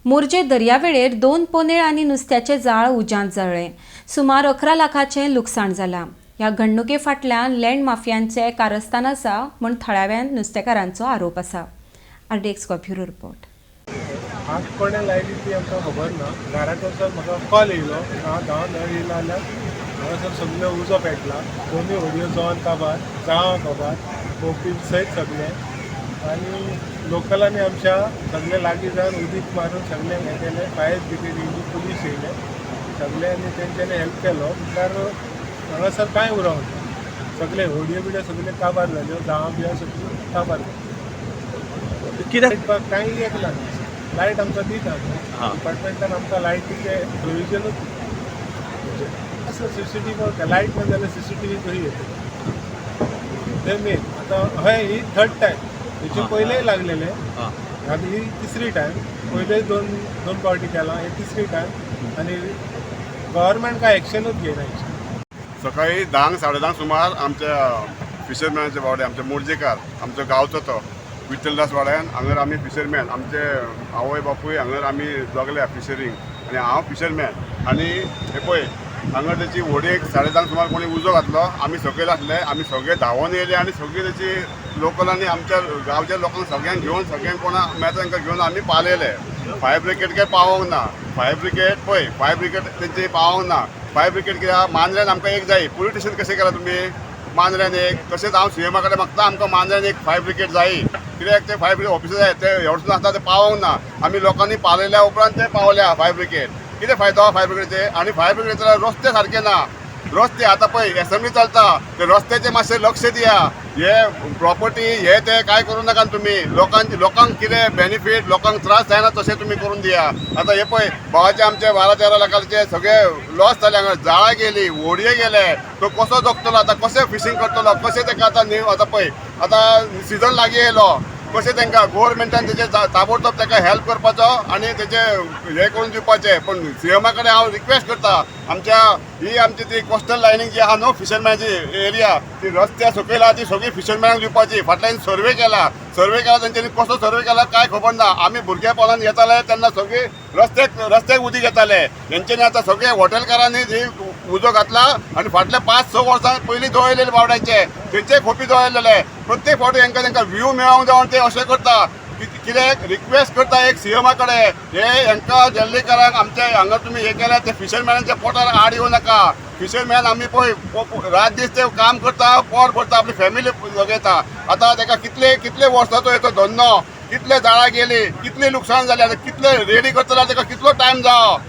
मोरजे दर्यावेळेर दोन पोनेळ आनी नुस्त्याचें जाळ उज्यांत जळ्ळें. सुमार 11 लाखाचें लुकसाण जालां. ह्या घडणुके फाटल्यान लँड माफियांचें कारस्थान आसा म्हूण थळाव्या नुस्तेकारांचो आरोप आसा. RDX bureau report. आग कोणें लायली ती आमकां खबर ना. घरा कडसून म्हाका कॉल येयलो. हांव धांवन येयलो जाल्यार हांगासर सगळो उजो पेटला. दोनूय होडयो जळोन काबार, जाळां काबार, खोपी सयत सगळे. आनी लोकलांनी आमच्या सगळे लागीं जावन उदीक मारून सगळ्यांक हें केलें. फायर ब्रिगेड येयली, पुलीस येयले सगळे आनी तेंच्यांनी हेल्प केलो. म्हटल्यार हांगासर कांय उरोंक ना. सगळे होडयो बिडयो सगळे काबार जाल्यो, जाळां बिळां सगळीं काबार जाली. कित्याक? लायट कांय एक ना. लायट आमकां दिना न्हू. डिपार्टमेंटान आमकां लायटीचे प्रोविजनूच आसा. सीसीटीव्ही लायट ना जाल्यार सीसीटीव्ही खंय येतली? ते मेन. आतां हय, ही थर्ड टायम. हेचे पयलेय लागलेले. आतां ही तिसरी टायम. पयले दोन दोन पावटी केला, ही तिसरी टायम आनी गव्हर्मेंट काय एक्शनूच घेयना हेचेर. सकाळी 10क 10:30 सुमार आमच्या फिशरमॅनाचे बावडे, आमचे मोरजेकार, आमचो गांवचो तो विठ्ठलदास वाड्यान, हांगर आमी फिशरमॅन. आमचे आवय बापूय हांगर आमी जगल्या फिशरींग आनी हांव फिशरमॅन. आनी हे पळय, हांगर तेची व्हडयेक 10:30 सुमार कोणी उजो घातलो. आमी सकयल आसले. आमी सगळे धांवोन येयले आनी सगळी तेची लोकलांनी, आमच्या गांवच्या लोकांक सगळ्यांक घेवन, सगळ्यांक कोणा मेळटा तांकां घेवन आमी पालयले. फायर ब्रिगेड काय पावोंक ना. फायर ब्रिगेड पळय, फायर ब्रिगेड तेंची पावोंक ना. फायर ब्रिगेड कित्याक मांद्र्यान आमकां एक जाय. पुलीस स्टेशन कशें केलां तुमी मांद्र्यान एक, तशेंच हांव सीएमा कडेन मागता, आमकां मांद्र्यान एक फायर ब्रिगेड जाय. कित्याक ते फायर ब्रिगेड ऑफिसर जाय, ते हेवटेसून आसता, ते पावोंक ना. आमी लोकांनी पालयल्या उपरांत ते पावल्या फायर ब्रिगेड. कितें फायदो फायर ब्रिगेडचे? आनी फायर ब्रिगेडचे रस्ते सारके ना. रस्ते आतां पळय एसेंब्ली चलता, ते रस्त्याचे मातशें लक्ष दिया. हे प्रॉपर्टी हे ते काय करूं नाका तुमी. लोकांक कितें बेनिफीट, लोकांक त्रास जायना तशें तुमी करून दिया. आतां हे पळय, भावाचे आमचे 12-13 लाखाचे सगळे लॉस जाले हांगा. जाळां गेली, होडये गेले. तो कसो जगतलो आतां? कशें फिशींग करतलो? कशें ताका आतां न्ही? आतां पळय, आतां सिजन लागीं येयलो. कशें तांकां गोवोरमेंटान तेजे ताबडतोब ताका हेल्प करपाचो आनी तेजे हे करून दिवपाचें. पण सीएमा कडेन हांव रिक्वेस्ट करता, आमच्या ही आमची ती कोस्टल लायनींग जी आहा न्हू, फिशरमॅनाची एरिया, ती रस्त्या सकयल आहा ती सगळी फिशरमॅनाक दिवपाची. फाटल्यान सर्वे केला, सर्वे केला. तेंच्यांनी कसो सर्वे केला काय खबर ना. आमी भुरगेपणान येताले तेन्ना सगळी रस्त्याक उदीक येताले. हेंच्यांनी आतां सगळे हॉटेलकारांनी ही उजो घातला आनी फाटल्या 5-6 वर्सां पयलीं जळयलेले बावड्यांचे, तेंचे खोपी जळयलेले. प्रत्येक फावटी हेंकां तेंकां व्यू मेळोंक जावन ते अशें करता. कित्याक रिक्वेस्ट करता एक सीएमा कडेन, हे हेंकां जेल्लेकारांक आमच्या हांगा तुमी हे केल्या, ते फिशरमॅनाच्या पोटार आड येवं नाका. फिशरमॅन आमी पळय रात दीस ते काम करता, पोट भरता, आपली फॅमिली जगयता. आतां ताका कितले कितले वर्साचो येतो धंदो, कितले जाळां गेली, कितली लुकसाण जालें. आतां कितले रेडी करतलो? ताका कितलो टायम जावो?